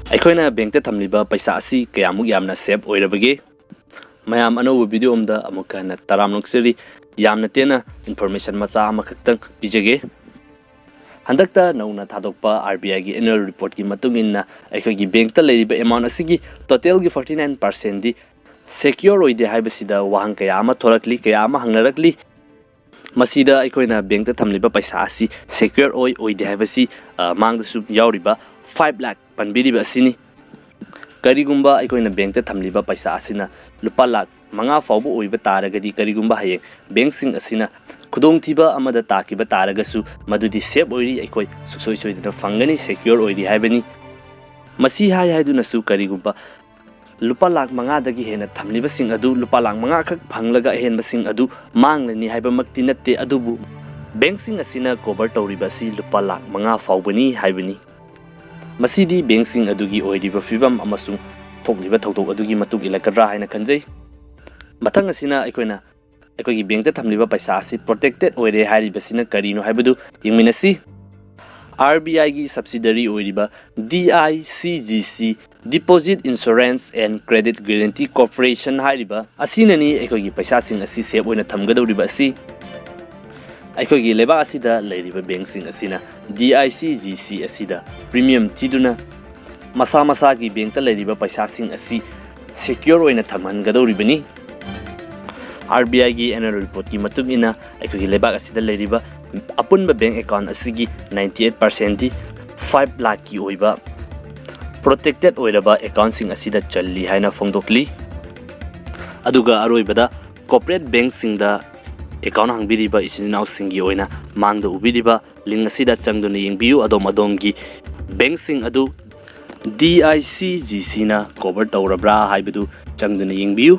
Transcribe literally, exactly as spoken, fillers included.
ꯑꯩꯈꯣꯏꯅ ꯕꯦꯡꯛꯇ ꯊꯝꯂꯤꯕ ꯄꯩꯁꯥ ꯑꯁꯤ ꯀꯌꯥꯃꯨꯛ ꯌꯥꯝꯅ ꯁꯦꯞ ꯑꯣꯏꯔꯕꯒꯦ? ꯃꯌꯥꯝ ꯑꯅꯧꯕ ꯚꯤꯗꯤꯑꯣ ꯑꯃꯗ ꯑꯃꯨꯛꯀ ꯍꯟꯅ ꯇꯔꯥꯝꯅ ꯑꯣꯛꯆꯔꯤ꯫ ꯌꯥꯝꯅ ꯇꯦꯟꯅ ꯏꯟꯐꯣꯔꯃꯦꯁꯟ ꯃꯆꯥ ꯑꯃꯈꯛꯇꯪ ꯄꯤꯖꯒꯦ꯫ ꯍꯟꯗꯛꯇ ꯅꯧꯅ ꯊꯥꯗꯣꯛꯄ ꯑꯥꯔ ꯕꯤ ꯑꯥꯏꯒꯤ ꯑꯦꯅꯨꯋꯦꯜ ꯔꯤꯄꯣꯔꯠꯀꯤ ꯃꯇꯨꯡ ꯏꯟꯅ ꯑꯩꯈꯣꯏꯒꯤ ꯕꯦꯡꯛꯇ ꯂꯩꯔꯤꯕ ꯑꯦꯃꯥꯎꯟ ꯑꯁꯤꯒꯤ ꯇꯣꯇꯦꯜꯒꯤ ꯐꯣꯔꯇꯤ ꯅꯥꯏꯟ ꯄꯥꯔꯁꯦꯟꯗꯤ ꯁꯦꯀ꯭ꯌꯣꯔ ꯑꯣꯏꯗꯦ ꯍꯥꯏꯕꯁꯤꯗ ꯋꯥꯍꯪ ꯀꯌꯥ ꯑꯃ ꯊꯣꯔꯛꯂꯤ, ꯀꯌꯥ ꯑꯃ ꯍꯪꯅꯔꯛꯂꯤ꯫ ꯃꯁꯤꯗ ꯑꯩꯈꯣꯏꯅ ꯕꯦꯡꯛꯇ ꯊꯝꯂꯤꯕ ꯄꯩꯁꯥ ꯑꯁꯤ ꯁꯦꯀ꯭ꯌꯣꯔ ꯑꯣꯏ ꯑꯣꯏꯗꯦ ꯍꯥꯏꯕꯁꯤ, ꯑ, ꯃꯥꯡꯗꯁꯨ ꯌꯥꯎꯔꯤꯕ ꯐꯥꯏꯚ ꯂꯥꯈ ꯄꯟꯕꯤꯔꯤꯕ ꯑꯁꯤꯅꯤ꯫ ꯀꯔꯤꯒꯨꯝꯕ ꯑꯩꯈꯣꯏꯅ ꯕꯦꯡꯛꯇ ꯊꯝꯂꯤꯕ ꯄꯩꯁꯥ ꯑꯁꯤꯅ ꯂꯨꯄꯥ ꯂꯥꯈ ꯃꯉꯥ ꯐꯥꯎꯕ ꯑꯣꯏꯕ ꯇꯥꯔꯒꯗꯤ, ꯀꯔꯤꯒꯨꯝꯕ ꯍꯌꯦꯡ ꯕꯦꯡꯛꯁꯤꯡ ꯑꯁꯤꯅ ꯈꯨꯗꯣꯡꯊꯤꯕ ꯑꯃꯗ ꯇꯥꯈꯤꯕ ꯇꯥꯔꯒꯁꯨ, ꯃꯗꯨꯗꯤ ꯁꯦꯞ ꯑꯣꯏꯔꯤ, ꯑꯩꯈꯣꯏ ꯁꯨꯡꯁꯣꯏ ꯁꯣꯏꯗꯅ ꯐꯪꯒꯅꯤ, ꯁꯦꯀ꯭ꯌꯣꯔ ꯑꯣꯏꯔꯤ ꯍꯥꯏꯕꯅꯤ꯫ ꯃꯁꯤ ꯍꯥꯏ ꯍꯥꯏꯗꯨꯅꯁꯨ ꯀꯔꯤꯒꯨꯝꯕ ꯂꯨꯄꯥ ꯂꯥꯈ ꯃꯉꯥꯗꯒꯤ ꯍꯦꯟꯅ ꯊꯝꯂꯤꯕꯁꯤꯡ ꯑꯗꯨ ꯂꯨꯄꯥ ꯂꯥꯈ ꯃꯉꯥ ꯈꯛ ꯐꯪꯂꯒ ꯑꯍꯦꯟꯕꯁꯤꯡ ꯑꯗꯨ ꯃꯥꯡꯂꯅꯤ ꯍꯥꯏꯕꯃꯛꯇꯤ ꯅꯠꯇꯦ, ꯑꯗꯨꯕꯨ ꯕꯦꯡꯛꯁꯤꯡ ꯑꯁꯤꯅ ꯀꯣꯚꯔ ꯇꯧꯔꯤꯕ ꯑꯁꯤ ꯂꯨꯄꯥ ꯂꯥꯈ ꯃꯉꯥ ꯐꯥꯎꯕꯅꯤ ꯍꯥꯏꯕꯅꯤ꯫ ꯃꯁꯤꯗꯤ ꯕꯦꯡꯛꯁꯤꯡ ꯑꯗꯨꯒꯤ ꯑꯣꯏꯔꯤꯕ ꯐꯤꯕꯝ ꯑꯃꯁꯨꯡ ꯊꯣꯛꯂꯤꯕ ꯊꯧꯗꯣꯛ ꯑꯗꯨꯒꯤ ꯃꯇꯨꯡ ꯏꯜꯂꯛꯀꯗ꯭ꯔꯥ ꯍꯥꯏꯅ ꯈꯟꯖꯩ꯫ ꯃꯊꯪ ꯑꯁꯤꯅ ꯑꯩꯈꯣꯏꯅ ꯑꯩꯈꯣꯏꯒꯤ ꯕꯦꯡꯛꯇ ꯊꯝꯂꯤꯕ ꯄꯩꯁꯥ ꯑꯁꯤ ꯄ꯭ꯔꯣꯇꯦꯛꯇꯦꯠ ꯑꯣꯏꯔꯦ ꯍꯥꯏꯔꯤꯕꯁꯤꯅ ꯀꯔꯤꯅꯣ ꯍꯥꯏꯕꯗꯨ ꯌꯦꯡꯃꯤꯟꯅꯁꯤ꯫ ꯑꯥꯔ ꯕꯤ ꯑꯥꯏꯒꯤ ꯁꯕꯁꯤꯗꯔꯤ ꯑꯣꯏꯔꯤꯕ D I C G C, Deposit Insurance and Credit Guarantee Corporation ꯍꯥꯏꯔꯤꯕ ꯑꯁꯤꯅꯅꯤ ꯑꯩꯈꯣꯏꯒꯤ ꯄꯩꯁꯥꯁꯤꯡ ꯑꯁꯤ ꯁꯦꯞ ꯑꯣꯏꯅ ꯊꯝꯒꯗꯧꯔꯤꯕ ꯑꯁꯤ꯫ ꯑꯩꯈꯣꯏꯒꯤ ꯂꯩꯕꯥꯛ ꯑꯁꯤꯗ ꯂꯩꯔꯤꯕ ꯕꯦꯡꯛꯁꯤꯡ ꯑꯁꯤꯅ D I C G C ꯑꯁꯤꯗ ꯄ꯭ꯔꯤꯃꯤꯌꯝ ꯊꯤꯗꯨꯅ ꯃꯁꯥ ꯃꯁꯥꯒꯤ ꯕꯦꯡꯛꯇ ꯂꯩꯔꯤꯕ ꯄꯩꯁꯥꯁꯤꯡ ꯑꯁꯤ ꯁꯦꯀ꯭ꯌꯣꯔ ꯑꯣꯏꯅ ꯊꯝꯍꯟꯒꯗꯧꯔꯤꯕꯅꯤ꯫ ꯑꯥꯔ ꯕꯤ ꯑꯥꯏꯒꯤ ꯑꯦꯅꯨꯋꯦꯜ ꯔꯤꯄꯣꯔꯠꯀꯤ ꯃꯇꯨꯡ ꯏꯟꯅ ꯑꯩꯈꯣꯏꯒꯤ ꯂꯩꯕꯥꯛ ꯑꯁꯤꯗ ꯂꯩꯔꯤꯕ ꯑꯄꯨꯟꯕ ꯕꯦꯡꯛ ꯑꯦꯀꯥꯎꯟ ꯑꯁꯤꯒꯤ ꯅꯥꯏꯟꯇꯤ ꯑꯩꯠ ꯄꯥꯔꯁꯦꯟꯗꯤ ꯐꯥꯏꯚ ꯂꯥꯈꯀꯤ ꯑꯣꯏꯕ ꯄ꯭ꯔꯣꯇꯦꯛꯇꯦꯠ ꯑꯣꯏꯔꯕ ꯑꯦꯀꯥꯎꯟꯁꯤꯡ ꯑꯁꯤꯗ ꯆꯜꯂꯤ ꯍꯥꯏꯅ ꯐꯣꯡꯗꯣꯛꯂꯤ꯫ ꯑꯗꯨꯒ ꯑꯔꯣꯏꯕꯗ ꯀꯣꯔꯄꯣꯔꯦꯠ ꯕꯦꯡꯛꯁꯤꯡꯗ ꯑꯦꯀꯥꯎꯟ ꯍꯥꯡꯕꯤꯔꯤꯕ ꯏꯆꯤꯟ ꯏꯅꯥꯎꯁꯤꯡꯒꯤ ꯑꯣꯏꯅ ꯃꯥꯡꯗ ꯎꯕꯤꯔꯤꯕ ꯂꯤꯡ ꯑꯁꯤꯗ ꯆꯪꯗꯨꯅ ꯌꯦꯡꯕꯤꯌꯨ꯫ ꯑꯗꯣꯝ ꯑꯗꯣꯝꯒꯤ ꯕꯦꯡꯛꯁꯤꯡ ꯑꯗꯨ ꯗꯤ ꯑꯥꯏ ꯁꯤ ꯖꯤ ꯁꯤꯅ ꯀꯣꯚꯔ ꯇꯧꯔꯕ꯭ꯔꯥ ꯍꯥꯏꯕꯗꯨ ꯆꯪꯗꯨꯅ ꯌꯦꯡꯕꯤꯌꯨ꯫